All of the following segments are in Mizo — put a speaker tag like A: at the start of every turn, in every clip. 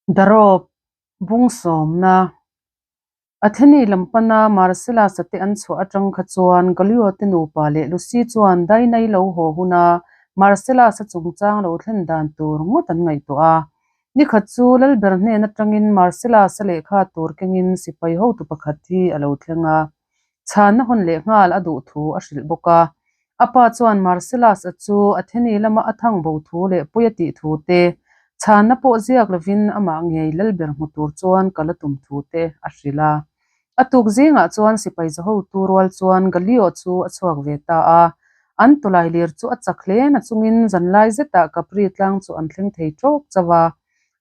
A: Darawp, bung sawmna. Atheni lam pana Marcellus-a te an chhuah atang kha chuan Gallio te nupa leh Lucy chuan Dainai lo haw huna Marcellus-a chungchang lo thlen dan tur ngawt an ngaihtuah a. Nikhat chu Lalber hnen atangin Marcellus-a lehkha tur kengin sipai hotu pakhat hi a lo thleng a. Chhanna hawn leh nghal a duh thu a hrilh bawk a. A pa chuan Marcellus-a chu Atheni lama a thang bo thu leh pui a tih thu te, chhanna pawh ziak lovin amah ngei lalber hmu tur chuan kal a tum thu te a hrilh a. A tuk zingah chuan sipai zahotu rual chuan Gallio chu a chhuak ve ta a. An tawlai lir chu a chak hle na chungin zanlai zetah Capri tlang chu an thleng thei tawk chauh a.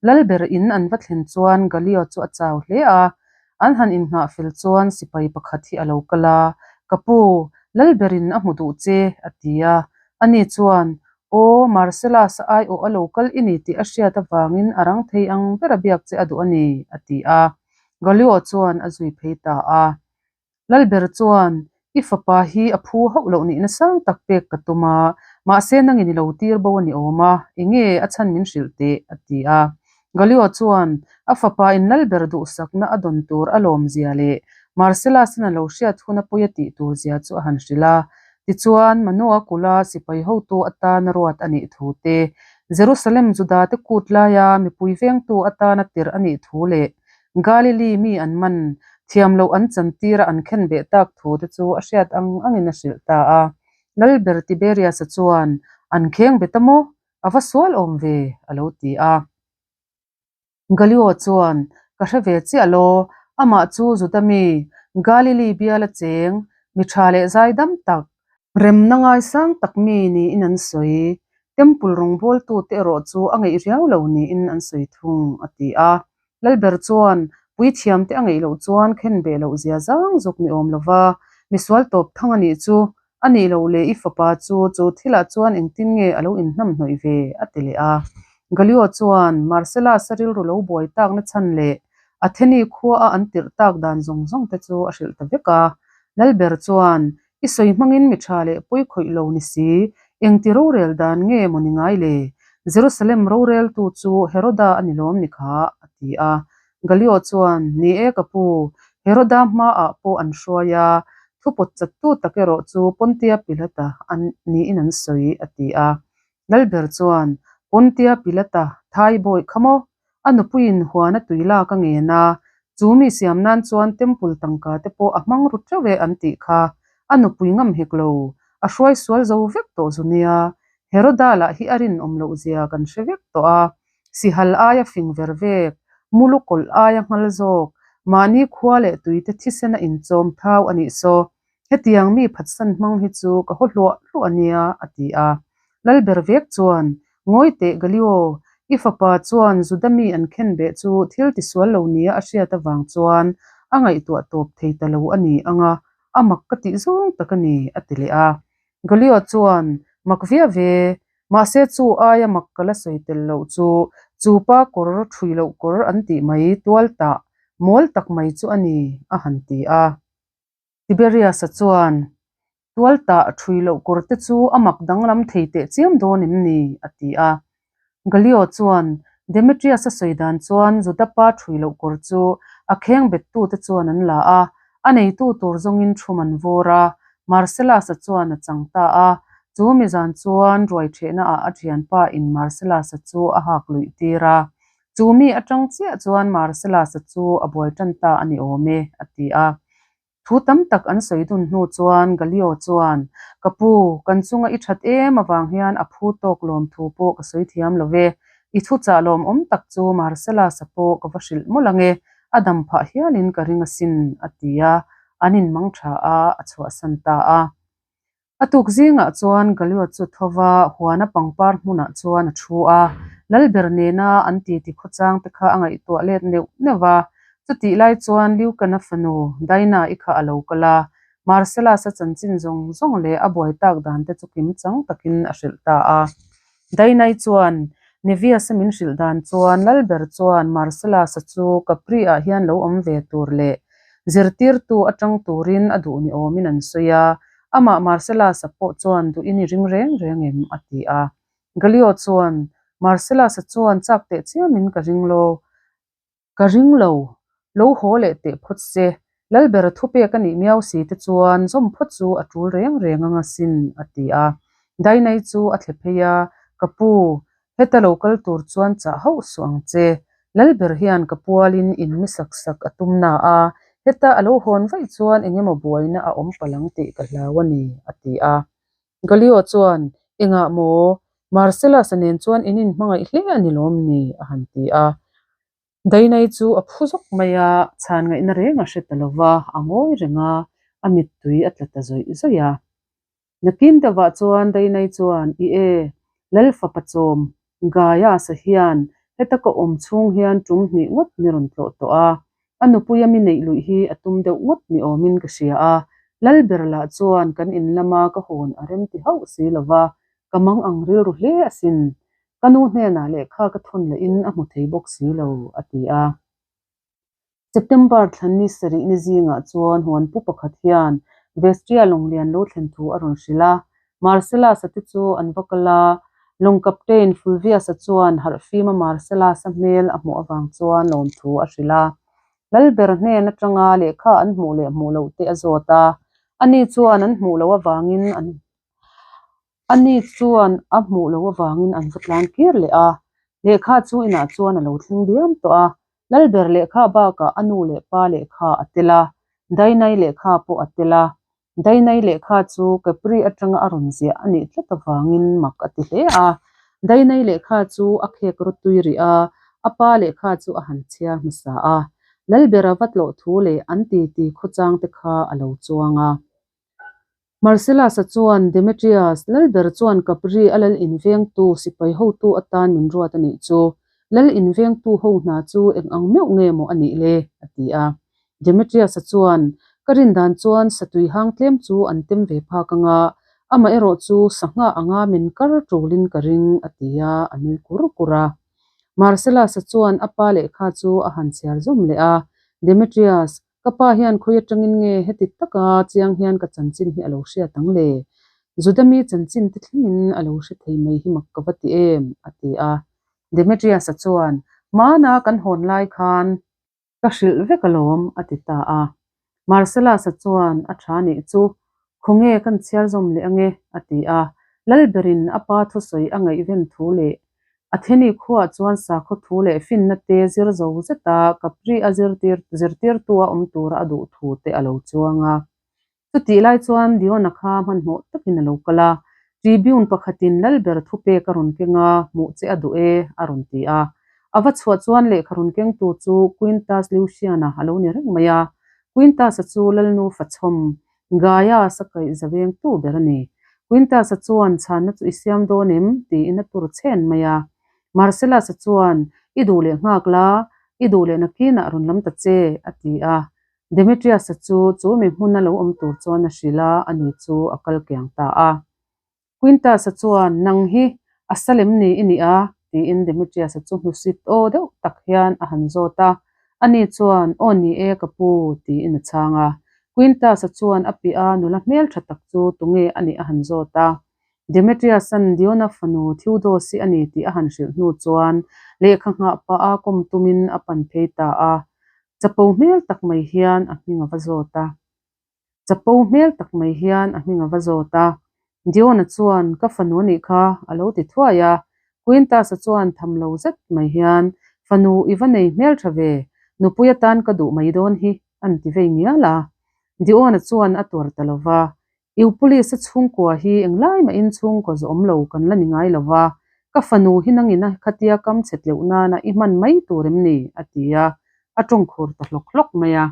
A: Lalber in an va thlen chuan Gallio chu a chau hle a, an han innghah fel chuan sipai pakhat hi a lo kal a, Ka pu, Lalber in a hmu duh che, a ti a. Ani chuan, Aw, Marcellus-a aiawh a lo kal i ni tih a hriat avangin a rang thei ang ber a biak che a duh a ni, a ti a. Gallio chuan a zui phei ta a. Lalber chuan, I fapa hi a phu hauh loh nihna sang tak pek ka tum a, mahse nangin i lo tir bo a ni awm a, enge a chhan min hrilh teh? a ti a. Galio chuan, A fapa in Lalber duhsakna a dawn tur a lawmzia leh Marcellus-in a lo hriat hun a pawi a tih tur zia chu a han hrilh a. Tichuan, Manoa kula sipai hotu atana ruat a nih thu te, Jerusalem Judate kut laia mipui vengtu atana tirh a nih thu leh Galili mi an man thiam loh an chantir a an khen beh tak thu te chu a hriat ang angin a hrilh ta a. Lalber Tiberius-a chuan, An kheng bet a maw? A va sual awm ve, a lo ti a. Galio chuan, Ka hre ve chiah law, amah chu Juda mi, Galili biala cheng, mi tha leh zaidam tak, Remna ngaisang tak mi niin an sawi. Temple rawngbawltute erawh chu a ngeih riau lo niin an sawi thung, a ti a. Lalber chuan puithiamte a ngeih loh chuan khen beh loh zia zang zawk ni awm lova, misual tawp thang a nih chu, a nih loh leh i fapa chu chu thilah chuan engtin nge a lo inhnamhnawih ve, a ti leh a. Galio chuan Marcellus-a rilru lo buai takna chhan leh Atheni khua-a an tirh tak dan zawng zawng te chu a hrilh ta vek a. Lalber chuan I sawi hmangin mi tha leh pawi khawih lo ni si, engti rorel dan nge maw ni ngai le? Jerusalem roreltu chu Heroda a ni lawm ni kha? a ti a. Galio chuan, Ni e ka pu, Heroda hmaah pawh an hruai a, thupawt chattu tak erawh chu Pontia Pilata a niin an sawi, a ti a. Lalber chuan, Pontia Pilata, thai bawi kha maw? A nupuiin huan a tui lak a ngen a, chu mi siam nan chuan temple tangka te pawh a hmang ru teuh e an tih kha a nupui ngam hek lo, a hruai sual zo vek tawh zu nia. Heroda lah hi a rinawm loh zia kan hre vek tawh a, sihal aia fing ver vek, mulu kawlh aia nghal zawk, mahni khua leh tuite thisen a inchawm thau a nih saw. Hetiang mi phatsan hmang hi chu ka haw hluah hluah a nia, a ti a. Lalber vek chuan, Ngawi teh Galio, i fapa chuan Juda mi an khen beh chu thil tisual lo nia a hriat avang chuan a ngaihtuah tawp thei ta lo a ni ang a, a mak ka tih zawng tak a ni, a ti leh a. Galio chuan, Mak viau ve, mahse chu aia mak ka la sawi tel loh chu, chu pa kawr thui loh kawr an tih mai tual tah mawl tak mai chu a ni, a han ti a. Tiberius-a chuan, Tualtah ṭhui loh kawr te chu a mak danglam thei teh chiam dawn em ni? a ti a. Gallio chuan, Demetrius-a sawi dan chuan Juda pa ṭhui loh kawr chu a kheng bettute chuan an la a, a neitu tur zawngin ṭhum an vawr a, Marcellus-a chuan a chang ta a. Chu mi zan chuan ruai ṭhehnaah a ṭhianpa in Marcellus-a chu a hak luih tir a. Chu mi aṭang chiah chuan Marcellus-a chu a buai ṭan ta a ni awm e, a ti a. Thu tam tak an sawi dun hnu chuan Galio chuan, Ka pu, kan chunga i ṭhat em avang hian a phu tawk lawm thu pawh ka sawi thiam lo ve. I thuchah lawmawm tak chu Marcellus-a pawh ka va hrilh mawlh ang e, a dam phah hialin ka ring asin, a ti a, an inmang ṭha a, a chhuahsan ta a. A tuk zingah chuan Galio chu tho va, huana pangpar hmunah chuan a thu a. Lalber nena an titi khawchang te kha a ngaihtuah let neuh neuh va. Chutih lai chuan Liukana fanu Dinah-i kha a lo kal a, Marcellus-a chanchin zawng zawng leh a buai tak dan te chu kim chang takin a hrilh ta a. Dinah-i chuan Nevius-a min hrilh dan chuan Lalber chuan Marcellus-a chu Capri-ah hian lo awm ve tur leh zirtirtu atang turin a duh ni awmin an sawi a, Amah Marcellus-a pawh chuan duhin i ring reng reng em? a ti a. Gallio chuan, Marcellus-a chuan chak teh chiamin ka ring lo. Ka ring lo, lo haw leh teh phawt se, Lalbera thupek a nih miau si te chuan zawm phawt chu a tul reng reng anga sin, a ti a. Dainai chu a thle phei a, Ka pu, heta lo kal tur chuan chah hauh suh ang che. Lalber hian ka pualin in mi sak sak a tum na a, heta a lo hawn vaih chuan eng emaw buaina a awm palh ang tih ka hlau a ni, a ti a. Galio chuan, Engah maw? Marcellus-a nen chuan in inhmangaih hle a ni lawm ni? a han ti a. Dainai chu a phu zawk mai a, chhan ngaihna reng a hre ta lo va, a ngawi reng a, a mittui a tla ta zawih zawih a. Nakin deuhah chuan Dainai chuan, I e, Lal fapa chawm, Gaius-a hian heta ka awm chhung hian tum hnih ngawt mi rawn tlawh tawh a, a nupuia mi neih luih hi a tum deuh ngawt ni awmin ka hria a, Lalber lah chuan kan in lama ka hawn a rem ti hauh si lo va, ka mang ang rilru hle asin. Ka nu hnenah lehkha ka thawn lahin a hmu thei bawk si lo, a ti a. September thlan ni sarih ni zingah chuan huanpu pakhat hian Vestria lawnglian lo thlen thu a rawn hrilh a. Marcellus-a te chu an va kal a, lawng captain Fulvius-a chuan harhfima Marcellus-a hmel a hmuh avang chuan lawmthu a hrilh a. Lalber hnen atanga lehkha an hmuh leh hmuh loh te a zawt a, ani chuan an hmuh loh avangin an Ani chuan a hmuh loh avangin an va tlan kir leh a, lehkha chu inah chuan a lo thleng diam tawh a. Lalber lehkha bakah a nu leh pa lehkha a tel a, Dainai lehkha pawh a tel a. Dainai lehkha chu Capri atanga a rawn ziah a nih tlat avangin mak a ti hle a. Dainai lehkha chu a khek rawtui rih a, a pa lehkha chu a han chhiar hmasa a. Lalbera va tlawh thu leh an titi khawchang te kha a lo chuang a. Marcellus-a chuan Demetrius, Lalber chuan Capri a lal invengtu sipai hotu atan min ruat a nih chu. Lal invengtu ho hna chu eng ang meuh nge maw a nih le? a ti a. Demetrius-a chuan, Ka rin dan chuan satui hang tlem chu an tem ve phak anga, amaherawh chu sangha anga min kar tulin ka ring, a ti a, a nui kur kur a. Marcellus-a chuan a pa lehkha chu a han chhiar zawm leh a, Demetrius, Ka pa hian khawi atangin nge heti taka chiang hian ka chanchin hi a lo hriat ang le? Juda mi chanchin te thlengin a lo hre thei mai hi mak ka va ti em? a ti a. Demetrius-a chuan, Hmana kan hawn lai khan ka hrilh vek alawm, a ti ta a. Marcellus-a chuan, A tha nih chu, khawnge kan chhiar zawm leh ange, a ti a. Lalberin a pa thusawi a ngaihven thu leh Atheni khuaah chuan sakhaw thu leh finna te zir zo zeta Capri a zirtir zirtirtu a awm tura a duh thu te a lo chuang a. Chutih lai chuan Diona kha hmanhmawh takin a lo kal a, Tribune pakhatin Lalber thupek a rawn keng a, hmuh che a duh e, a rawn ti a. A va chhuah chuan lehkha rawn kengtu chu Quintus Lucian-a a lo ni reng mai a. Quintus-a chu Lalnu fachhawm Gaius a kaih za vengtu ber a ni. Quintus-a chuan chhanna chu i siam dawn em? tiin a tur chhen mai a. Marcellus-a chuan, I duh leh nghak la, i duh leh nakinah rawn lam ta che, a ti a. Demetrius-a chu chu mi hmuna lo awm tur chuan a hrilh a, ani chu a kal kiang ta a. Quintus-a chuan, Nang hi a salem ni i nih a? tiin Demetrius-a chu hnusit aw deuh tak hian a han zawt a. Ani chuan, Aw ni e, ka pu, tiin a chhang a. Quintus-a chuan a piah a nula hmeltha tak chu tunge a nih a han zawt a. Demetrius-a'n Diona fanu Theodos-i a ni tih a han hrilh hnu chuan lehkha nghah pah a kawm tumin a pan phei ta a. Chapo hmel tak mai hian a hming a va zawt a. Chapo hmel tak mai hian a hming a va zawt a. Diona chuan, Ka fanu a nih kha, a lo ti thuai a. Quintus-a chuan tham lo zet mai hian, Fanu i va nei hmel tha ve, nupui atan ka duh mai dawn hi, a ni ti vei ngial a. Diona chuan a tuar ta lo va, Eupolis-a chhungkua hi englai mahin chhungkaw zawm lo kan la ni ngai lo va, ka fanu hi nangin a khatia kam chhe tleuh nana i hman mai tur em ni? a ti a, a tawngkhur ta hlawk hlawk mai a.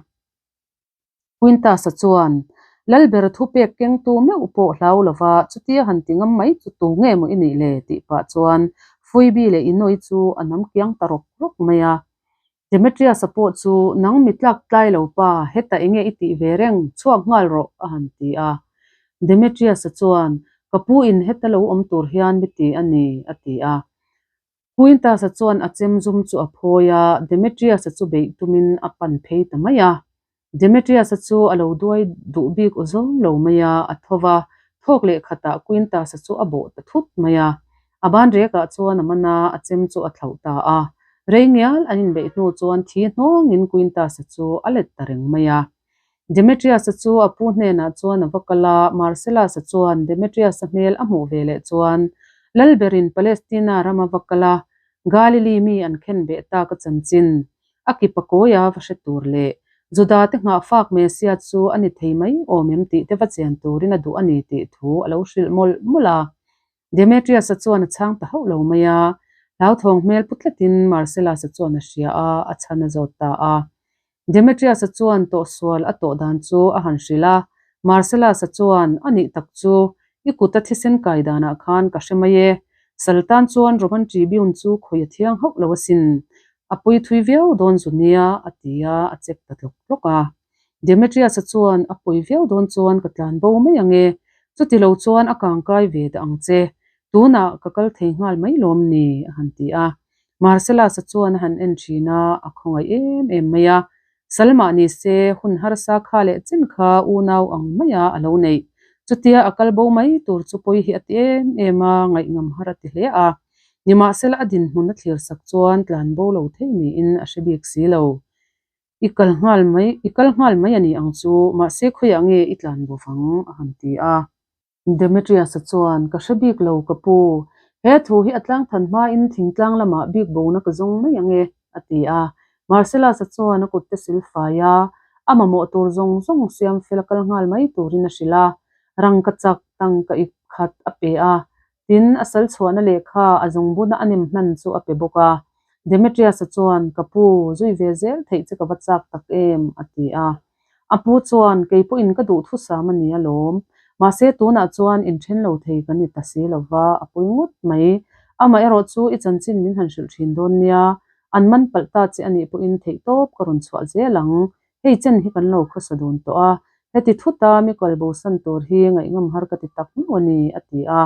A: Quintus-a chuan, Lalber thupek kengtu meuh pawh hlau lova chutia han ti ngam mai chu tu nge maw i nih le? tih pah chuan Phoebe leh Inoi chu a nam kiang ta rawk rawk mai a. Demetrius-a pawh chu, Nang mi tlak tlai lo pa, hetah enge i tih ve reng, chhuak nghal rawh, a han ti a. Demetrius-a chuan, Ka pu in heta lo awm tur hian mi ti a ni, a ti a. Quintus-a chuan a chem zum chu a phawi a, Demetrius-a chu beih tumin a pan phei ta mai a. Demetrius-a chu a lo duai duh bik aw zawng lo mai a, a tho va, thawk leh khatah Quintus-a chu a bawh ta thut mai a. A ban rekah chuan a man a, a chem chu a thlauh ta a. Rei ngial an inbeih hnu chuan thi hnuangin Quintus-a chu a let ta reng mai a. Demetrius-a chu a pu hnenah chuan a va kal a, Marcellus-a chuan Demetrius-a hmel a hmuh ve leh chuan Lalberin Palestina rama va kal a, Galili mi an khen beh tak a chanchin a kipa kawia va hre tur leh Juda te nghahfak Messiah chu a ni thei mai awm em tih te va chian turin a duh a ni tih thu a lo hrilh mawlh mawlh a. Demetrius-a chuan a chhang ta hauh lo mai a, hlauthawng hmel pu tlatin Marcellus-a chuan a hria a, a chhan a zawt ta a. Demetrius-a chuan tawhsual a tawh dan chu a han hrilh a, Marcellus-a chuan, A nih tak chu, i kuta thisen kai danah khan ka hre mai e. Sal tan chuan Roman Tribune chu khawi a thiang hauh lo asin, a pui thui viau dawn zu nia, a ti a, a chek ta tlawk tlawk a. Demetrius-a chuan, A pawi viau dawn chuan ka tlan bo mai ang e, chuti lo chuan a kangkai ve dah ang che, tunah ka kal thei nghal mai lawm ni? a han ti a. Marcellus-a chuan a han en thin a, a khawngaih em em mai a. Salmah ni se, hun harsa kha leh chen kha unau ang maia a lo neih. Chutia a kal bo mai tur chu pawi hi a ti em em a, ngaihngham har a ti hle a. Nimahsela a dinhmun a thlir sak chuan tlan bo lo thei niin a hre bik si lo. I kal nghal mai, i kal nghal mai a ni ang chu, mahse khawiah nge i tlan bo vang? a han ti a. Demetrius-a chuan, Ka hre bik lo, ka pu. He thu hi a tlang than hmain thingtlang lamah bik bona ka zawng mai ang e, a ti a. Marcellus-a chuan a kutte sil fai a, a mamawh tur zawng zawng siam fel a kal nghal mai turin a hrilh a. Rangka chak tangka ip khat a pe a, tin, a sal chhuahna lehkha a zungbuna a nem hnan chu a pe bawk a. Demetrius-a chuan, Ka pu, zui ve zel theih che ka va chak tak em, a ti a. A pu chuan, Kei pawhin ka duh thusam a ni alawm. Mahse, tunah chuan inthen lo thei kan ni ta si lo va, a pui ngawt mai. Amaherawh chu i chanchin min han hrilh thin dawn nia. An man palh ta che a nih pawhin theihtawp ka rawn chhuah zel ang. Hei chen hi kan lo khawsa dun tawh a, heti thuta mi kal bosan tur hi ngaihnawm har ka ti tak hnu a ni, a ti a.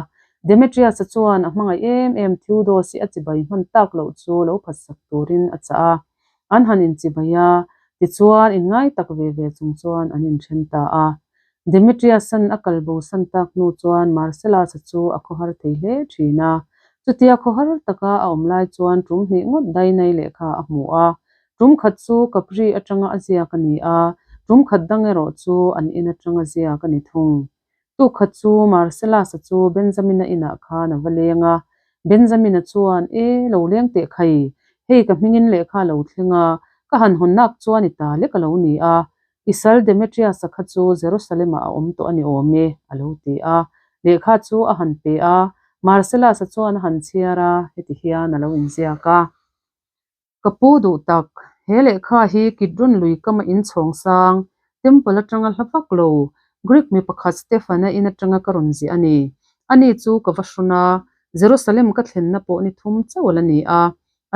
A: Demetrius-a chuan a hmangaih em em Theodos-i a chibai hman tak loh chu lo phatsak turin a chah a. An han inchibai a, tichuan inngai tak ve ve chung chuan an inthen ta a. Demetrius-a'n a kal bosan tak hnu chuan Marcellus-a chu a khawhar thei hle thin a. Chutia khawhar taka a awm lai chuan tum hnih ngawt Dainai lehkha a hmu a. Tum khat chu Capri atanga a ziak a ni a, tum khat dang erawh chu an in atanga ziak a ni thung. Tuk khat chu Marcellus-a chu Benjamin-a inah khan a va leng a. Benjamin-a chuan, E, lo leng teh khai, hei ka hmingin lehkha a lo thleng a, ka han hawn nak chuan i ta lek a lo ni a, I sal Demetrius-a kha chu Jerusalem-ah a awm tawh a ni awm e, a lo ti a. Lehkha chu a han pe a, Marcellus-a chuan a han chhiar a, heti hian a lo inziak a. Ka pu duh tak, he lehkha hi Kidron lui kama inchhawng sang, temple atanga hla vak lo, Greek mi pakhat Stefan-a in atanga ka rawn ziah a ni. Ani chu ka va hrawn a, Jerusalem ka thlenna pawh ni thum chauh a la ni a.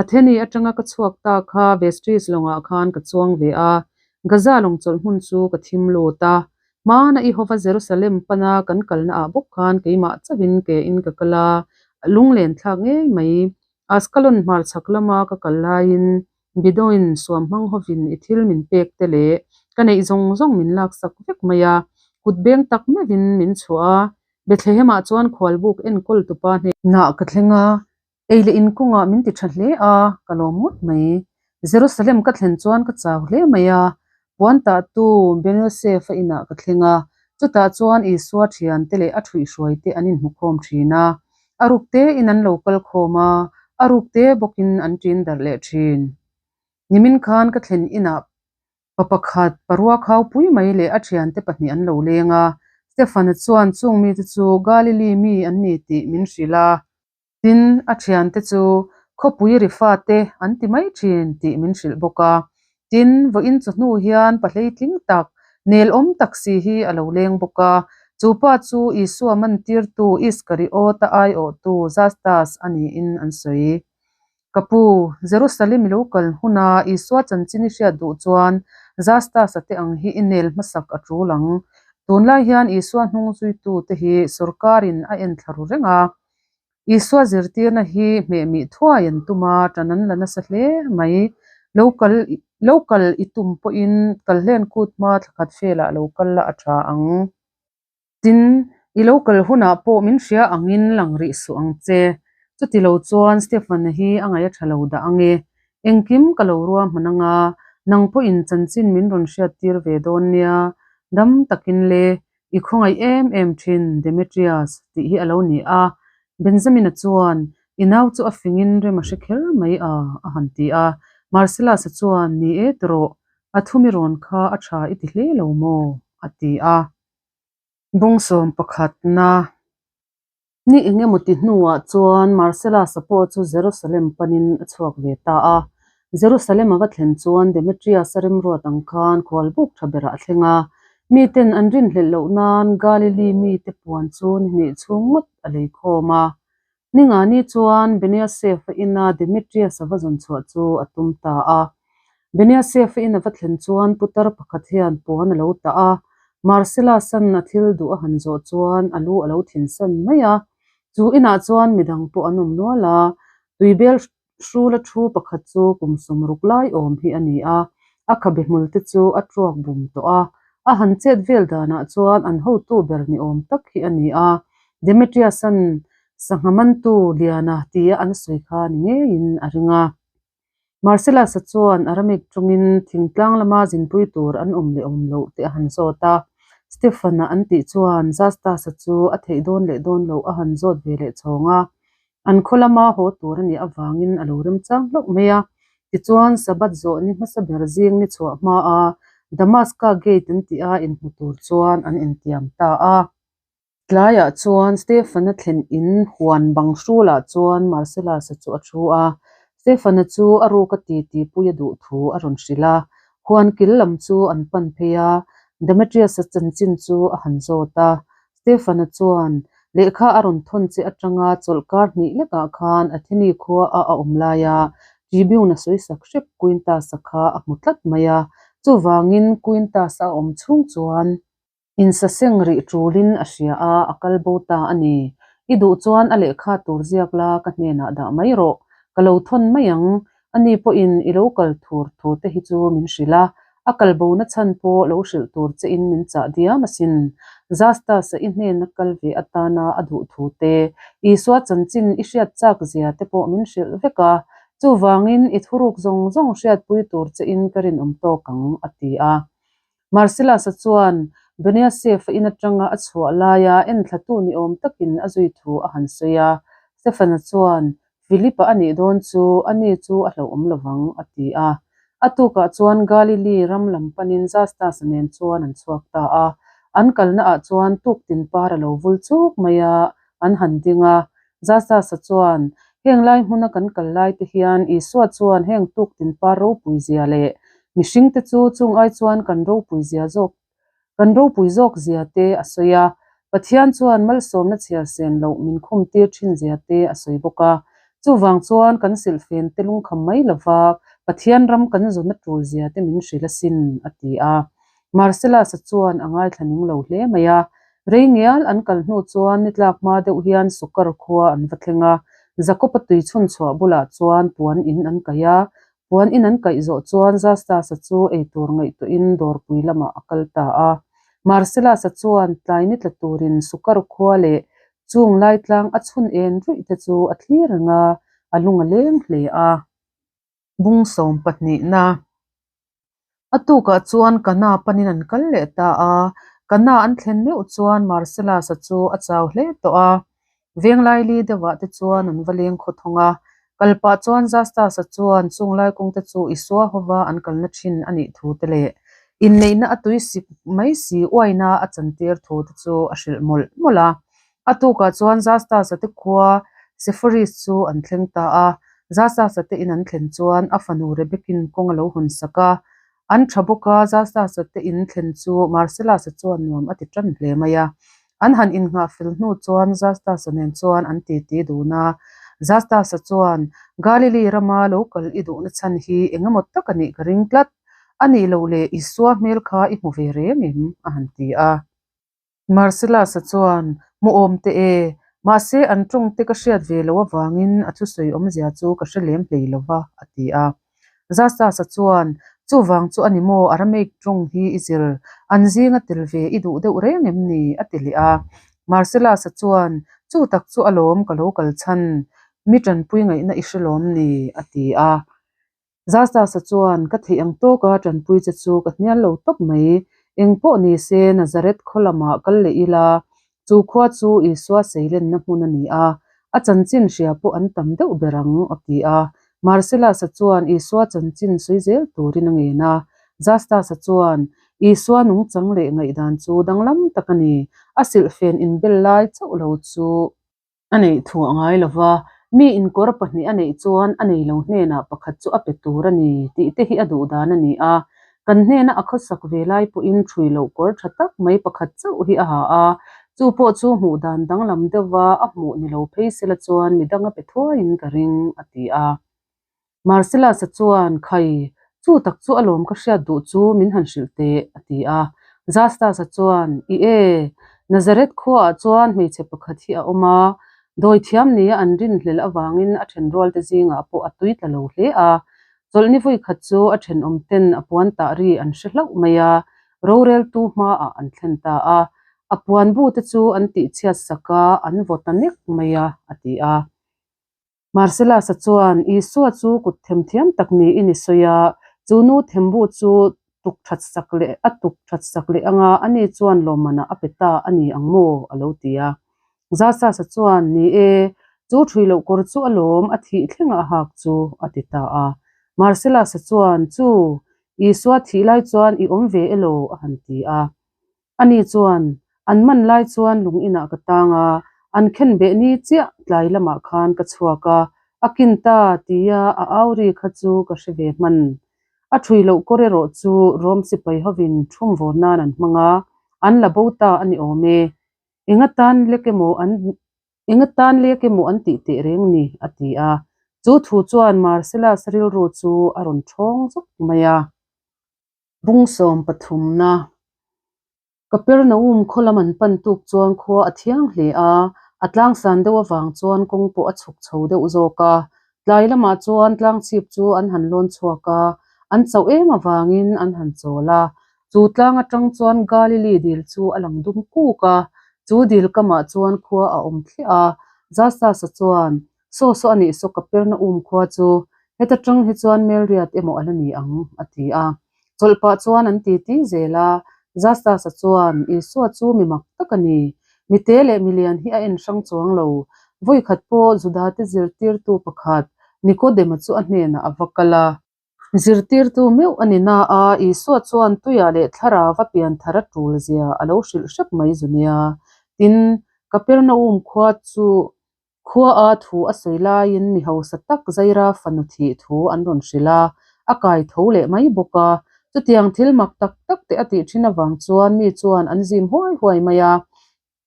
A: Atheni atanga ka chhuak ta kha Vestries lawngah khan ka chuang ve a, Gaza lawng chawlh hmun chu ka thim lut a. Hmana i hova Jerusalem pana kan kalna ah bawk khan keimah chauhin ke in ka kal a, lunglen thlak ngei mai. Askalon hmarchhak lama ka kal laiin Bedouin suam hmang hovin i thil min pek te leh ka neih zawng zawng min laksak vek mai a, kut beng tak meuhin min chhuah a, Bethlehem-ah chuan khualbuk enkawl tupa hnenah ka thleng a, Ei leh in kawngah min ti tha hle a, ka lawm ngawt mai. Jerusalem ka thlen chuan ka chau hle mai a, puan tahtu Ben-Yosef-a inah ka thleng a, chutah chuan Isua thiante leh a thuihhruaite an inhmukhawm thin a. A ruk tein an lo kal khawm a, a ruk te bawkin an ṭin darh leh thin. Nimin khan ka thlen inah Pa pakhat, parua khaupui mai leh a thiante pahnih an lo leng a, Stefan-a chuan chung mite chu Galili mi an ni tih min hrilh a. Tin, a thiante chu khawpui ri fate an ti mai thin tih min hrilh bawk a. Tin, vawiin chu hnu hian pa hleitling tak, nelawm tak si hi a lo leng bawk a. Chu pa chu Isua mantirtu Iskariota aiawhtu Justus a niin an sawi. Ka pu, Jerusalem i lo kal huna Isua chanchin i hriat duh chuan Justus-a te ang hi i nel hmasak a tul ang. Tunlai hian Isua hnung zuitute hi sawrkarin a enthla ru reng a. Isua zirtirna hi hmehmih thuai an tum a, ṭan an la nasa hle mai. Lo kal lo kal i tum pawhin kalhlen kut hma thla khat velah lo kal la a ṭha ang. Tin, i lo kal hunah pawh min hria angin lang rih suh ang che. Chuti lo chuan Stefan-a hi a ngaih a ṭha lo dah ang e. Engkim ka lo ruahman anga, nang pawhin chanchin min rawn hriattir ve dawn nia, dam takin le, i khawngaih em em thin Demetrius tih hi a lo ni a. Benjamin-a chuan, I nau chu a fingin rem a hre kher mai a, a han ti a. Marcellus-a chuan, Ni e tawh, a thumi rawn kha a tha i ti hle lo maw? a ti a. Bung sawm pakhatna. Ni eng emaw ti hnuah chuan Marcellus-a pawh chu Jerusalem panin a chhuak ve ta a. Jerusalem a va thlen chuan Demetrius-a remruat ang khan khualbuk tha berah a thleng a. Miten an rinhlelh loh nan Galili mite puan chu ni hnih chhung ngawt a lei khawm a. Ningani chuan Beniasef-a ina Demetrius-a va zawn chhuah chu a tum ta a. Beniasef-a in a va thlen chuan putar pakhat hian puan a lo tah a, Marcellus-a'n a thil duh a han zawh chuan a lu a lo thinsan mai a. Chu inah chuan midang pawh an awm nual a, tuibel hrula thu pakhat chu kum sawmruk lai awm hi a ni a, a khabe hmul te chu a tuak bum tawh a, a han chet vel danah chuan an hotu ber ni awm tak hi a ni a, Demetrius-a'n sangha mantu Liana tia an sawi kha ni ngeiin a ring a. Marcellus-a chuan Aramaic tawngin thingtlang lama zinpui tur an awm leh awm loh tih a han zawt a. Stephen-a an tih chuan Justus-a chu a theih dawn leh dawn loh a han zawt ve leh chhawng a. An khaw lama haw tur a nih avangin a lo remchang hlauh mai a. Tichuan, Sabbath zawh ni hmasa ber zing ni chhuah hmaa Damaska Gate an tih a inhmu tur chuan an intiam ta a. Tlaiah chuan Stefan-a thlen in huan bang hrulah chuan Marcellus-a chu a thu a. Stefan-a chu a ruka titi pui a duh thu a rawn hrilh a. Huan kil lam chu an pan phei a, Demetrius-a chanchin chu a han zawt a. Stefan-a chuan, Lehkha a rawn thawn che atanga chawlhkar hnih lekah khan Atheni khua a a awm laia Tribune-a sawisak hrep Quintus-a kha a hmu tlat mai a. Chuvangin Quintus-a a awm chhung chuan Insaseng rih tulin a hria a, a kal bo ta a ni. I duh chuan a lehkha tur ziak la ka hnenah dah mai rawh. Ka lo thawn mai ang. Ani pawhin i lo kal thur thu te hi chu min hrilh a, a kal bona chhan pawh lo hrilh tur che in min chah diam asin. Justus-a i hnena kal ve atana a duh thu te, Isua chanchin i hriat chak zia te pawh min hrilh vek a, chuvangin i thuruk zawng zawng hriatpui tur che in ka rinawm tawk ang, a ti a. Marcellus-a chuan Beniasef-a in atanga a chhuah laia enthlatu ni awm takin a zui thu a han sawi a. Stefan-a chuan, Philip-a a nih dawn chu, ani chu a hlauhawm lovang, a ti a. A tukah chuan Galilee ram lam panin Justus-a nen chuan an chhuak ta a. An kalnaah chuan tuktin par a lo vul chuk mai a, an han ding a. Justus-a chuan, Heng lai hmuna kan kal lai te hian Isua chuan heng tuktin par ropui zia leh mihringte chu chung ai chuan kan ropui zia zawk kan ropui zawk zia te a sawi a. Pathian chuan malsawmna chhiar sen loh min khum tir thin zia te a sawi bawk a. Chuvang chuan kan silhfen te lungkham mai lova Pathian ram kan zawn a tul zia te min hrilh asin, a ti a. Marcellus-a chuan a ngaithla ning lo hle mai a. Rei ngial an kal hnu chuan ni tlak hma deuh hian Sukar khua an va thleng a, Jakob-a tui chhun chhuah bulah chuan puan in an kaih a. Puan in an kaih zawh chuan Justus-a chu eitur ngaihtuahin dawrpui lamah a kal ta a. Marcellus-a chuan tlai ni tla turin Sukar khua leh chung lai tlang a chhun en ruih te chu a thlir reng a, a lung a leng hle a. Bung sawm pahnihna. A tukah chuan Kana panin an kal leh ta a, Kana an thlen meuh chuan Marcellus-a chu a chau hle tawh a. Venglaili deuhah te chuan an va leng khaw thawng a, kal pah chuan Justus-a chuan chung lai kawng te chu Isua hova an kalna thin a nih thu te leh inneihna a tui sik mai si uaina a chantir thu te chu a hrilh mawlh mawlh a. A tukah chuan Justus-a te khua Sepphoris chu an thleng ta a. Justus-a te in an thlen chuan a fanu Rebecca-in kawng a lo hawn sak a. An tha bawk a, Justus-a te in thlen chu Marcellus-a chuan nuam a ti tan hle mai a. An han innghah fel hnu chuan Justus-a nen chuan an titi dun a. Justus-a chuan, Galilee rama lo kal i duhna chhan hi eng emaw tak a nih ka ring tlat. A nih loh leh Isua hmel kha i hmu ve reng em? a han ti a. Marcellus-a chuan, Hmuhawm teh e, mahse an tawng te ka hriat ve loh avangin a thusawi awmzia chu ka hre lem hlei lo va, a ti a. Justus-a chuan, Chuvang chu a ni maw, Aramaic tawng hi i zir, an zinga tel ve i duh deuh reng em ni? a ti leh a. Marcellus-a chuan, Chu tak chu alawm ka lo kal chhan, mi tanpui ngaihna i hre lawm ni? a ti a. Justus-a chuan, Ka theih ang tawka tanpui che chu ka hnial lo tawp mai. Eng pawh ni se, Nazareth khaw lamah kal leh ila, chu khua chu Isua seilenna hmun a ni a, a chanchin hria pawh an tam deuh ber ang, a ti a. Marcellus-a chuan Isua chanchin sawi zel turin a ngen a. Justus-a chuan, Isua nungchang leh ngaihdan chu danglam tak a ni, a silhfen inbel lai chauh lo chu. A neih thu a ngai lo va, mi inkawr pahnih a neih chuan a nei lo hnenah pakhat chu a pe tur a ni tih te hi a duh dan a ni a. Kan hnena a khawsak ve lai pawhin ṭhui loh kawr ṭha tak mai pakhat chauh hi a ha a, chu pawh chu hmuh dan danglam deuhva a hmuh ni lo phei sela chuan midang a pe thuaiin ka ring, a ti a. Marcellus-a chuan, Khai, chu tak chu alawm ka hriat duh chu min han hrilh teh, a ti a. Justus-a chuan, I e, Nazareth khuaah chuan hmeichhe pakhat hi a awm a, dawithiam nia an rinhlelh avangin a thenrualte zingah pawh a tui tla lo hle a. Chawlhni vawikhat chu a thenawmten a puan tah ri an hre hlauh mai a, roreltu hmaah an thlen ta a. A puan bute chu an tihchhiat sak a, an vaw ta nek mai a, a ti a. Marcellus-a chuan Isua chu kut themthiam tak niin i sawi a, chu nu thembu chu tuk that sak leh a tuk that sak leh anga ani chuan lawmmanah a pe ta a ni ang maw? a lo ti a. Justus-a chuan, Ni e, chu ṭhui loh kawr chu alawm a thih thlengah a hak chu, a ti ta a. Marcellus-a chuan, Chu, Isua thih lai chuan i awm ve elaw? a han ti a. Ani chuan, An man lai chuan lung inah ka tang a, an khen beh ni chiah tlai lamah khan ka chhuak a, a kin ta tia a au ri kha chu ka hre ve hman. A ṭhui loh kawr erawh chu Rom sipai hovin ṭhum vawr nan an hmang a, an la bo ta a ni awm e. Enga tan lek emaw an Enga tan lek emaw an tih teh reng ni? a ti a. Chu thu chuan Marcellus rilru chu a rawn ṭhawng zawk mai a. Bung sawm pathumna Kapernaum khaw lam an pan tuk chuan khua a thiang hle a, a tlangsan deuh avang chuan kawng pawh a chhuk chho deuh zawk a. Tlai lamah chuan tlangchhip chu an han lawn chhuak a, an chauh em avangin an han chawl a. Chu tlang atang chuan Galili dil chu a lang dum kuk a, chu dil kamah chuan khua a awm thliah a. Justus-a chuan Saw saw a nih saw Kapernaum khua chu heta tang hi chuan Melriat emaw a la ni ang, a ti a. Chawlh pah chuan an titi zel a, Justus-a chuan, Isua chu mi mak tak a ni. Mite leh milian hi a en hrang chuang lo. Vawikhat pawh Judate zirtirtu pakhat Nikodema chu a hnenah a va kal a. Zirtirtu meuh a ni na a, Isua chuan tuiah leh thlarava pian thar a tul zia a lo hrilh hrep mai zu nia. Tin, Kapernaum khua chu khua a thu a sawi laiin mi hausa tak Zaira fanu thih thu an rawn hrilh a, a kai tho leh mai bawk a. Chutiang thil mak tak tak te a tih thin avang chuan mi chuan an zim huai huai mai a.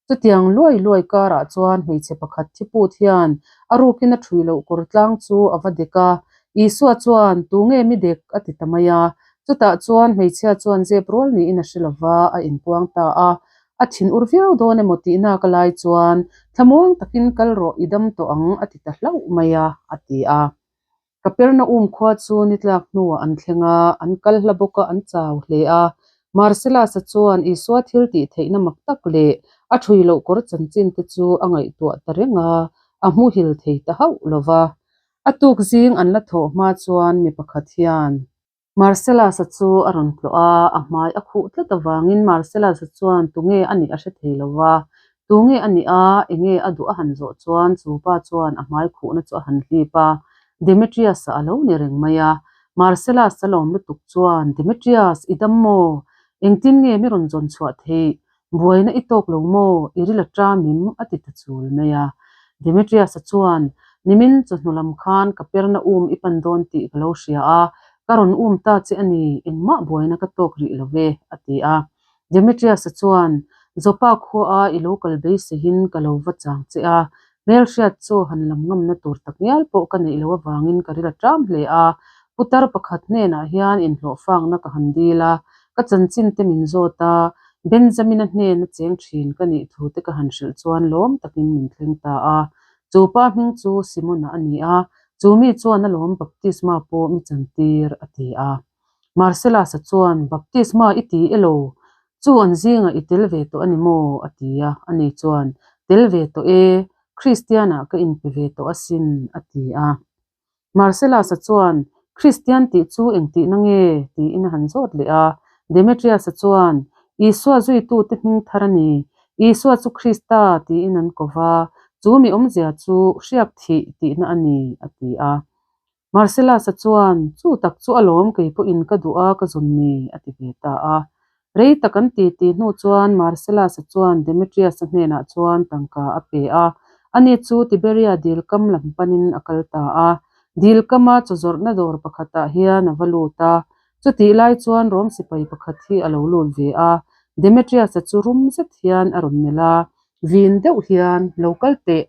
A: Chutiang luai luai karah chuan hmeichhe pakhat thiput hian a rukin a ṭhui loh kawr tlang chu a va dek a. Isua chuan, Tunge mi dek? a ti ta mai a. Chutah chuan hmeichhia chuan zep rual niin a hre lo va, a inpuang ta a. A thin ur viau dawn emaw tihnak a lai chuan, Thlamuang takin kal rawh, i dam tawh ang, a ti ta hlauh mai a, a ti a. Kapernaum khua chu ni tlak hnuah an thleng a, an kal hla bawk a, an chau hle a. Marcellus-a chuan Isua thil tih theihna mak tak leh a ṭhui loh kawr chanchin te chu a ngaihtuah ta reng a, a hmuhil thei ta hauh lo va. A tuk zing an la thawh hma chuan mi pakhat hian. Marcellus-a chu a rawn tlawh a, a hmai a khuh tlat avangin Marcellus-a chuan tunge a nih a hre thei lo va. Tunge a nih a, enge a duh a han zawh chuan chu pa chuan a hmai khuhna chu a han hlip a, Demetrius-a a lo ni reng mai a. Marcellus-a lawm lutuk chuan, Demetrius, i dam maw? Engtin nge mi rawn zawn chhuah theih? Buaina i tawk lo maw? I ril a ṭam im? a ti ta chul mai a. Demetrius-a chuan, Nimin chawhnu lam khan ka perna um i pan dawn tih ka lo hria a, ka rawn um ta che a ni, engmah buaina ka tawk rih lo ve, a ti a. Demetrius-a chuan, Joppa khuaa i lo kal beiseiin ka lo va chang che a, hmelhriat chu han lam ngamna tur tak ngial pawh ka neih loh avangin ka ril a ṭam hle a. Putar pakhat hnenah hian inhlawhfakna ka han dil a, Ka chanchin te min zawt a, Benjamin-a hnena cheng thin ka nih thu te ka han hrilh chuan lawm takin min thleng ta a. Chu pa hming chu Simon-a a ni a, chu mi chuan a lawm baptisma pawh mi chantir a ti a. Marcellus-a chuan, Baptisma i ti elo? Chu an zingah i tel ve tawh a ni maw? a ti a. Ani chuan, Tel ve tawh e, Kristian-ah ka inpe ve tawh asin, a ti a. Marcellus-a chuan, Kristian tih chu engtihna nge? tiin a han zawt leh a. Demetrius-a chuan, Isua zuitute hming thar a ni. Isua chu Krista tiin an ko va, chu mi awmzia chu hriak thih tihna a ni, a ti a. Marcellus-a chuan, Chu tak chu alawm kei pawhin ka duh a ka zawn ni, a ti ve ta a. Rei tak an ti ti hnu chuan Marcellus-a chuan Demetrius-a hnenah chuan tangka a pe a, ani chu Tiberia dil kam lam panin a kal ta a. Dil kama chaw zawrhna dawr pakhatah hian a va lut a, chutih lai chuan Rom sipai pakhat hi a lo lut ve a. Demetrius-a chu rum zet hian a rawn melh a, vin deuh hian, Lo kal teh,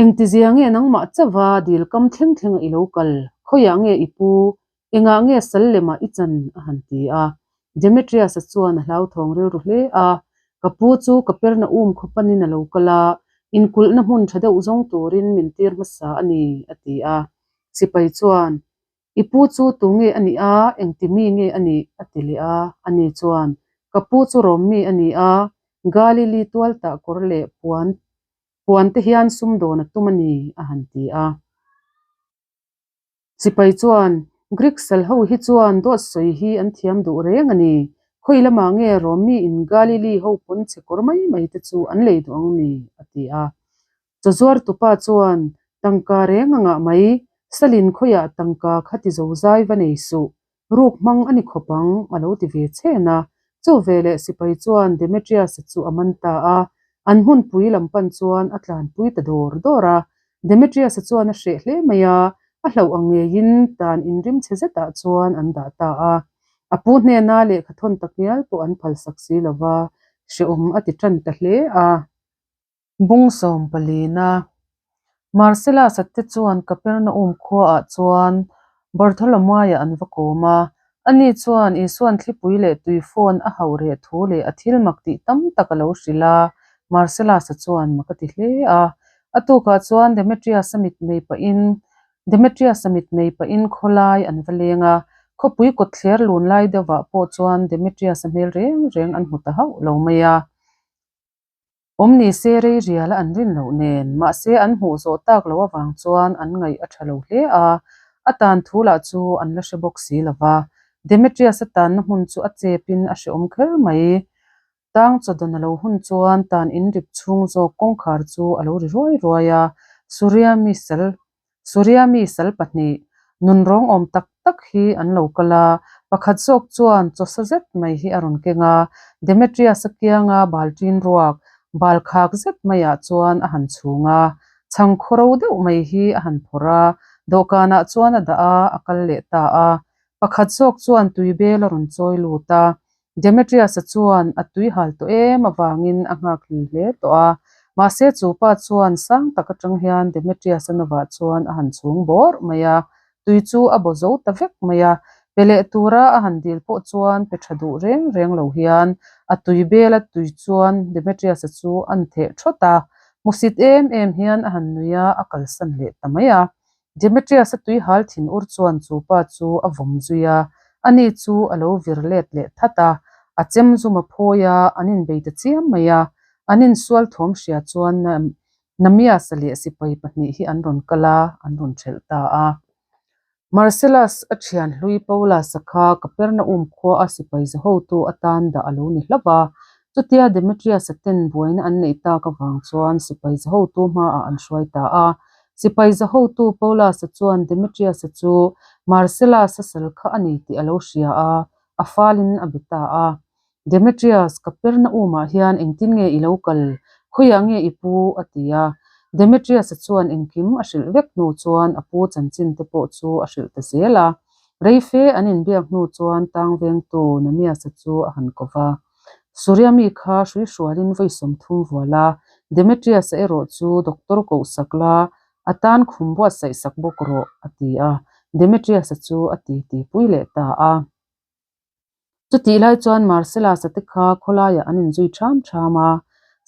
A: Engtizia nge nangmah chauha dil kam thleng thlenga i lo kal? Khawiah nge i pu? Engah nge sal lemah i chan? a han ti a. Demetrius-a chuan a hlauthawng rilru hle a. Ka pu chu ka perna um khaw panin a lo kal a, inkulhna hmun tha deuh zawng turin min tir hmasa a ni, a ti a. Sipai chuan, I pu chu tu nge a nih a, engti mi nge a nih? a ti leh a. Ani chuan, Ka pu chu Rom mi a ni a, Galili tualtah kawr leh puan Puan te hian sumdawn a tum a ni, a han ti a. Sipai chuan, Greek sal ho hi chuan dawt sawi hi an thiam duh reng a ni. Khawi lamah nge Rom mi in Galili ho pawn chhe kawr mai mai te chu an lei duh ang ni? a ti a. Chawzuar tupa chuan, Tangka reng a ngah mai, salin khawiah tangka kha ti zo zai va nei suh. Ruk hmang a ni khawp ang, a lo ti ve chhen a. Chu veleh sipai chuan Demetrius-a chu a man ta a, an hmunpui lam pan chuan a tlanpui ta dawr dawr a. Demetrius-a chuan a hreh hle mai a, a hlauh ang ngeiin tan inrim chhe zetah chuan an dah ta a. A pu hnena lehkha thawn tak ngial pawh an phalsak si lo va, hrehawm a ti tan ta hle a. Bung sawmpalina Marcellus-a te chuan Kapernaum khuaah chuan Bartholomaia an va kawm a. Ani chuan Isua'n thlipui leh tui phone a hauh reh thu leh a thil mak tih tam tak a lo hrilh a, Marcellus-a chuan mak a ti hle a. A tukah chuan Demetrius-a mitmei pahin Demetrius-a mitmei pahin khawlai an va leng a, khawpui kawtthler lun lai deuhvah pawh chuan Demetrius-a hmel reng reng an hmu ta hauh lo mai a. Awm ni se rei rial a an rin loh nen, mahse an hmuh zawh tak loh avang chuan an ngaih a tha lo hle a, a tan thu lah chu an la hre bawk si lo va. Demetrius a tanna hmun chu a chepin a hreawm kher mai. Tang chawdawn a lo hun chuan tan inrip chhung zawk kawngkhar chu a lo ri ruai ruai a, Suria mi sal Suria mi sal pahnih, nunrawng awm tak tak hi an lo kal a, pakhat zawk chuan chawsa zet mai hi a rawn keng a, Demetrius-a kianga balṭin ruak, bal khak zet maiah chuan a han chhung a, chhang khawro deuh mai hi a han phawrh a, dawhkanah chuan a dah a, a kal leh ta a. Pakhat zawk chuan tuibel a rawn chawi lut a, Demetrius-a chuan a tui hal tawh em avangin a nghak hlui hle tawh a, mahse chu pa chuan sang tak atang hian Demetrius-a novah chuan a han chhung bawrh mai a, tui chu a baw zo ta vek mai a, pe leh tura a han dil pawh chuan pe tha duh reng reng lo hian a tui bela tui chuan Demetrius-a chu a'n theh thawt a, hmusit em em hian a han nui a, a kalsan leh ta mai a. Demetrius-a tuihal thinur chuan chu pa chu a vawm zui a, ani chu a lo vir let leh that a, a chem zum a phawi a, an inbei ta chiam mai a. An insual thawm hria chuan Namias-a leh sipai pahnih hi an rawn kal a, an rawn ṭhelh ta a. Marcellus-a ṭhian hlui Paulus-a kha Kapernaum khua a sipai zahotu atan dah a lo ni hlauh a, chutia Demetrius-a ten buaina an neih tak avang chuan sipai zahotu hmaah an hruai ta a. Sipai zahotu Paulus-a chuan Demetrius-a chu Marcellus-a sal kha a ni tih a lo hria a, a falin a be ta a. Demetrius, Kapernaum-ah hian engtin nge i lo kal? Khawiah nge i pu? a ti a. Demetrius-a chuan engkim a hrilh vek hnu chuan a pu chanchin te pawh chu a hrilh ta zel a. Reife an inbiak hnu chuan tang vengtu Namias-a chu a han ko va. Suria mi kha hrui hrualin vawi 30 vual a, Demetrius-a erawh chu doctor kohsak la, a tan khum buatsaih sak bawk rawh, a ti a. Demetrius-a chu a ti ti pui leh ta a. Chutih lai chuan Marcellus-a te kha khawlaiah an inzui ṭham ṭham a,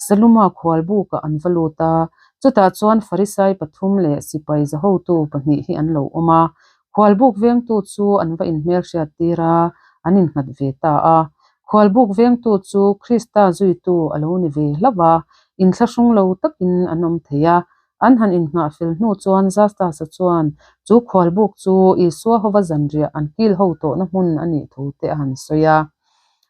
A: Saluma khualbukah an va lut a, chutah chuan Farisai pathum leh sipai zahotu pahnih hi an lo awm a. Khualbuk vengtu chu an va inhmelhriat tir a, an innghat ve ta a. Khualbuk vengtu chu Krista zuitu a lo ni ve hlauh a, inthlahrung lo takin an awm thei a. An han innghah fel hnu chuan Justus-a chuan chu khualbuk chu Isua hova zanriah an kil ho tawhna hmun a nih thu te a han sawi a.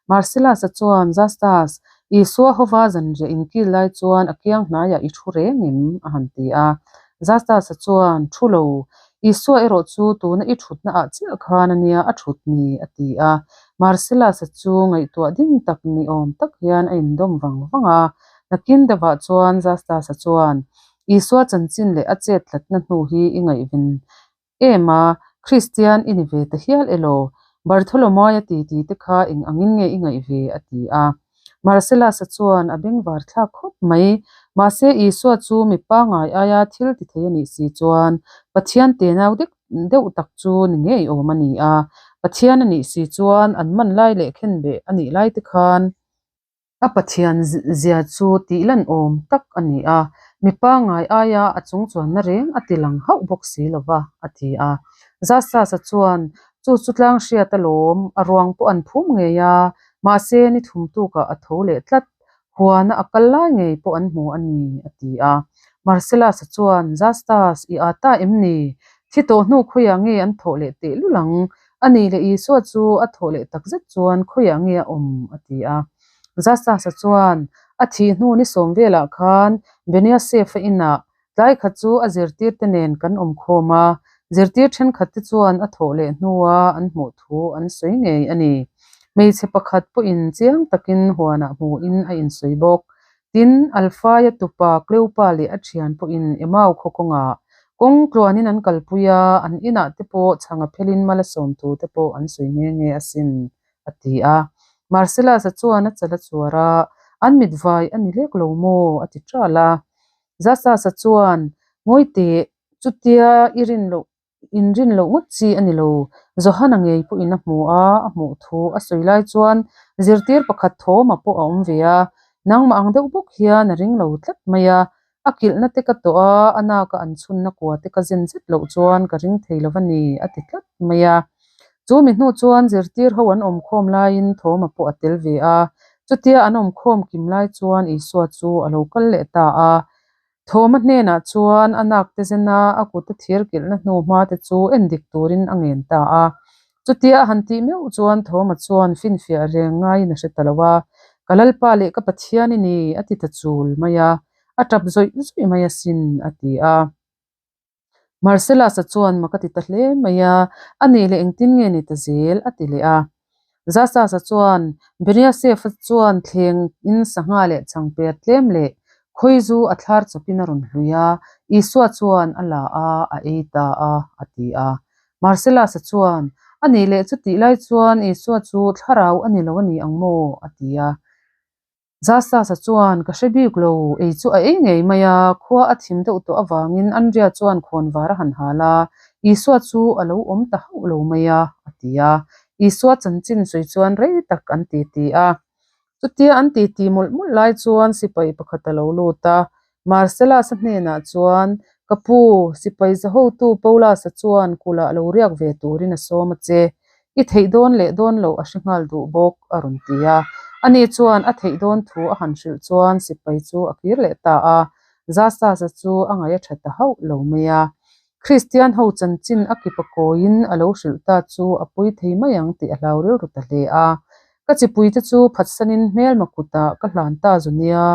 A: Marcellus-a chuan, Justus, Isua hova zanriah in kil lai chuan a kiang hnaiah i thu reng em? a han ti a. Justus-a chuan, Thu lo, Isua erawh chu tuna i thutna ah chiah khan a nia a thut ni, a ti a. Marcellus-a chu ngaihtuah ding tak ni awm tak hian a indawm vang vang a. Nakin deuhah chuan Justus-a chuan, Isua chanchin leh a chet tlatna hnu hi i ngaihven em a, Kristian i ni ve ta hial elaw? Bartholomaia titi te kha eng angin nge i ngaih ve? a ti a. Marcellus-a chuan a bengvar thlak khawp mai. Mahse, Isua chu mi pangngai aia thil ti thei a nih si chuan Pathian tenau dek deuh tak chu ni ngei awm a ni a. Pathian a nih si chuan an man lai leh khenbeh a nih lai te khan A Pathian zia chu tih lan awm tak a ni a, mi pangngai aia a chung chuanna reng a ti lang hauh bawk si lo va, a ti a. Zasasa chuan, Chu chu tlang hriat alawm, a ruang pawh an phum ngei a, mahse ni thum tukah a tho leh tlat, huana a kal lai ngei pawh an hmu a ni, a ti a. Marcellus-a chuan, Zastas, i â ta em ni? Thi tawh hnu khawiah nge an thawh leh tehlul ang? A nih leh Isua chu a thawh leh tak zet chuan khawiah nge a awm? a ti a. Justus-a chuan, A thih hnu ni sawm velah khan Beniasef-a inah tlai khat chu a zirtirte nen kan awm khawm a, zirtir thenkhatte chuan a thawh leh hnua an hmuh thu an sawi ngei a ni. Hmeichhe pakhat pawhin chiang takin huanah hmuhin a insawi bawk. Tin, Alfaia tupa Kleopa leh a thian pawhin Emau khaw kawngah kawng tluanin an kalpui a, an inah te pawh chhanga phelin mal a sawm thu te pawh an sawi nghe nghe asin, a ti a. Marcellus-a chuan a chal a chuar a, An mitvai a ni lek lo maw? a ti ṭal a. Justus-a chuan, Ngawi teh, chutia i rin loh Inrin loh ngawt chi a ni lo. Johana ngei pawhin a hmu a, a hmuh thu a sawi lai chuan zirtir pakhat thawma pawh a awm ve a, nangmah ang deuh bawk hian a ring lo tlat mai a. A kilhna te ka tawh a, a naka an chhunna kua te ka zen zet loh chuan ka ring thei lo a ni, a ti tlat mai a. Chu mi hnu chuan zirtir ho an awmkhawm laiin thawma pawh a tel ve a. Chutia an awmkhawm kim lai chuan Isua chu a lo kal leh ta a. Thawma hnenah chuan a nak te zena a kut a thir kilhna hnu hma te chu en dik turin a ngen ta a. Chutia a han tih meuh chuan Thawma chuan finfiah reng ngaiin a hre ta lo a, Ka Lalpa leh ka Pathian i ni, a ti ta chul mai a, a tap zawih zawih mai asin, a ti a. Marcellus-a chuan mak a ti ta hle mai a, A nih leh engtin nge ni ta zel? a ti leh a. Justus-a chuan, Beniasef-a chuan thleng in sangha leh changper tlem leh khawizu a thlar chawpin a rawn hlui a, Isua chuan a la a, a ei ta a, a ti a. Marcellus-a chuan, A nih leh chutih lai chuan Isua chu thlarau a ni lo a ni ang maw? a ti a. Justus-a chuan, Ka hre bik lo, ei chu a ei ngei mai a, khua a thim deuh tawh avangin Andrea chuan khawnvar a han hal a, Isua chu a lo awm ta hauh lo mai a, a ti a. Isua chanchin sawi chuan rei tak an titi a. Chutia an titi mawlh mawlh lai chuan sipai pakhat a lo lut a, Marcellus-a hnenah chuan, Ka pu, sipai zahotu Paulus-a chuan kulh ah lo riak ve turin a sawm a che. I theih dawn leh dawn loh a hre nghal duh bawk, a rawn ti a. Ani chuan a theih dawn thu a han hrilh chuan sipai chu a kir leh ta a. Justus-a chu a ngaih a tha ta hauh lo mai a. Kristian ho chanchin a kipa kawiin a lo hrilh ta chu a pui thei mai ang tih a hlau rilru ta hle a. Ka chipuite chu phatsanin hmelma kutah ka hlan ta zu nia,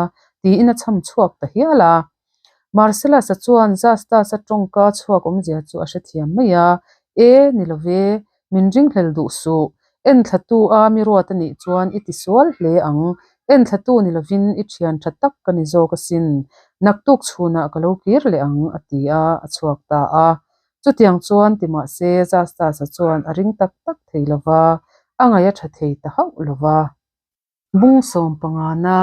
A: tiin a chham chhuak ta hial a. Marcellus-a chuan Justus-a tawngka chhuak awmzia chu a hrethiam mai a, E, ni lo ve, min ringhlel duh suh. Enthlatu a mi ruat a nih chuan i tisual hle ang. Enthlatu ni lovin i thian tha tak ka ni zawk asin. Naktuk chhunah ka lo kir leh ang, a ti a, a chhuak ta a. Chutiang chuan ti mah se Justus-a chuan a ring tak tak thei lo va, a ngaih a tha thei ta hauh lo va. Bung sawm pangana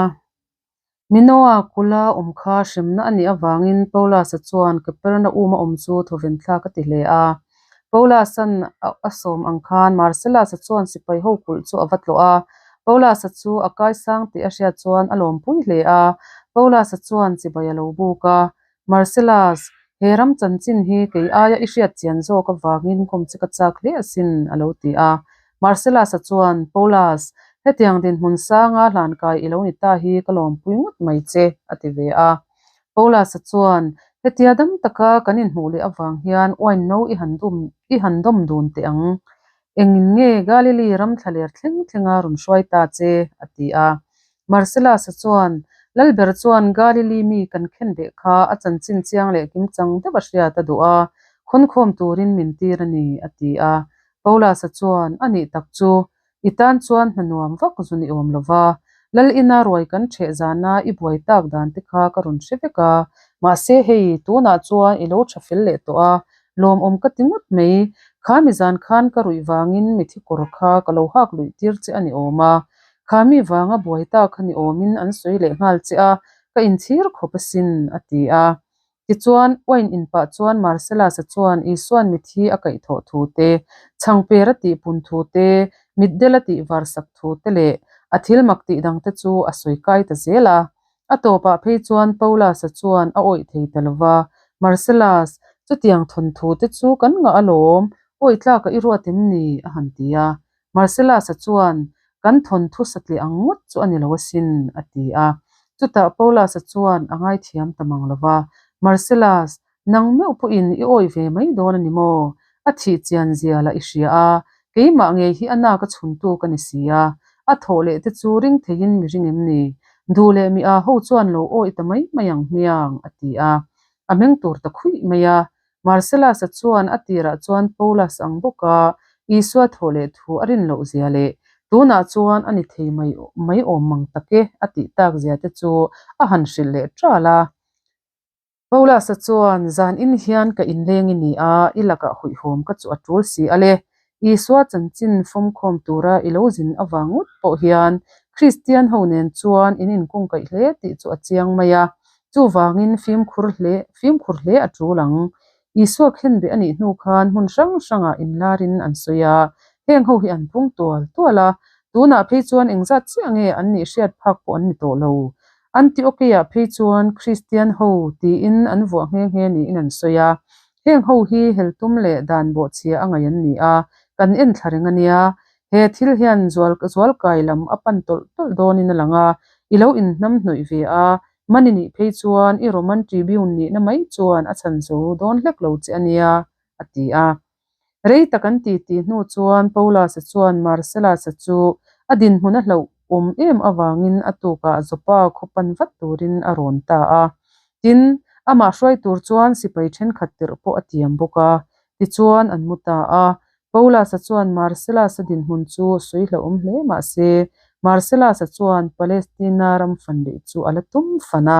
A: Minoa kula awm kha hremna a nih avangin Paulus-a chuan Kapernaum a awm chu thawven thlak a ti hle a. Paulus-a'n a sawm ang khan Marcellus-a chuan sipai ho kulh chu a va tlawh a. Paulus-a chu a kaisang tih a hriat chuan a lawmpui hle a. Paulus-a chuan chibai a lo buk a. Marcellus, he ram chanchin hi kei aia i hriat chian zawk avangin kawm che ka chak hle asin, a lo ti a. Marcellus-a chuan, Paulus, hetiang dinhmun sanga hlankai i lo ni ta hi ka lawmpui ngawt mai che, a ti ve a. Paulus-a chuan, Hetia dam taka kan inhmuh leh avang hian uain no i han dum i han dawm dun teh ang. Engin nge Galili ram thlaler thleng thlenga rawn hruai ta che? a ti a. Marcellus-a chuan, Lalber chuan Galili mi kan khen beh kha a chanchin chiang leh kimchang deuh a hriat a duh a, khawnkhawm turin min tir a ni, a ti a. Paulus-a chuan, A nih tak chu, i tan chuan hna nuam vak zu ni awm lo va, Lal ina ruai kan ṭheh zana i buai tak dan te kha ka rawn hre vek a, mahse hei, tunah chuan i lo ṭha fel leh tawh a, lawmawm ka ti ngawt mai. Kha mi zan khan ka ruih vangin mithi kawr kha ka lo hak luih tir che a ni awm a, kha mi vanga buai tak kha ni awmin an sawi leh nghal che a, ka inchhir khawp asin, a ti a. Tichuan, uain inpah chuan Marcellus-a chuan Isua'n mithi a kaihthawh thu te, chhangper a tihpun thu te, mitdel a tihvar sak thu te leh a thil mak tih dangte chu a sawi kai ta zel a. A tawpah phei chuan Paulus-a chuan a awih thei ta lo va, Marcellus, chutiang thawnthu te chu kan ngah alawm, awih tlaka i ruat em ni? a han ti a. Marcellus-a chuan, Kan thawnthu satliah ang ngawt chu a ni lo asin, a ti a. Chutah Paulus-a chuan a ngaithiam ta mang lo va, Marcellus, nang meuh pawhin i awih ve mai dawn a ni maw? A thih chian zia lah i hria a, keimah ngei hi a nak a chhuntu ka ni si a, a thawh leh te chu ring theiin mi ring em ni? Duh leh mi aa ho chuan lo awih ta mai mai ang hmiang, a ti a. A meng tur ta khuih mai a, Marcellus-a chuan a tirah chuan Paulus ang bawka Isua thawh leh thu a rin loh zia leh tunah chuan a ni thei mai mai awm mang tak e a tih tak zia te chu a han hrilh leh ṭal a. Paulus-a chuan, Zan in hian ka inleng i ni a, i lakah huihhawm ka chu a ṭul si a le. Isua chanchin fawmkhawm tura i lo zin avang ngawt pawh hian Kristian ho nen chuan in inkungkaih hle tih chu a chiang mai a, chuvangin fimkhur hle fimkhur hle a tul ang. Isua khenbeh a nih hnu khan hmun hrang hrangah inlarin an sawi a, heng ho hi an pung tual tual a, tunah phei chuan engzat chiah nge an nih hriat phak pawh an ni tawh lo. Antiokeia phei chuan Kristian ho tiin an vuah nghe nghe niin an sawi a. Heng ho hi heltum leh dan bawhchhia a ngaih an ni a, kan en thla reng a nia. He thil hian zual zualkai lam a pan tawlh tawlh dawnin a lang a, i lo inhnam hnawih ve a, mani nih phei chuan i Roman Tribune nihna mai chuan a chhan zo dawn hlek lo che a nia, a ti a. Rei tak an titi hnu chuan Paulus-a chuan Marcellus-a chu a dinhmun a hlauh awm em avangin a tukah Joppa khaw pan vat turin a rawn ta a. Tin, amah hruai tur chuan sipai thenkhat tirh pawh a tiam bawk a. Tichuan an mu ta a. Paulus-a chuan Marcellus-a dinhmun chu sawi hlauhawm hle mah se, Marcellus-a chuan Palestina ram fan leh chu a la tum fan a.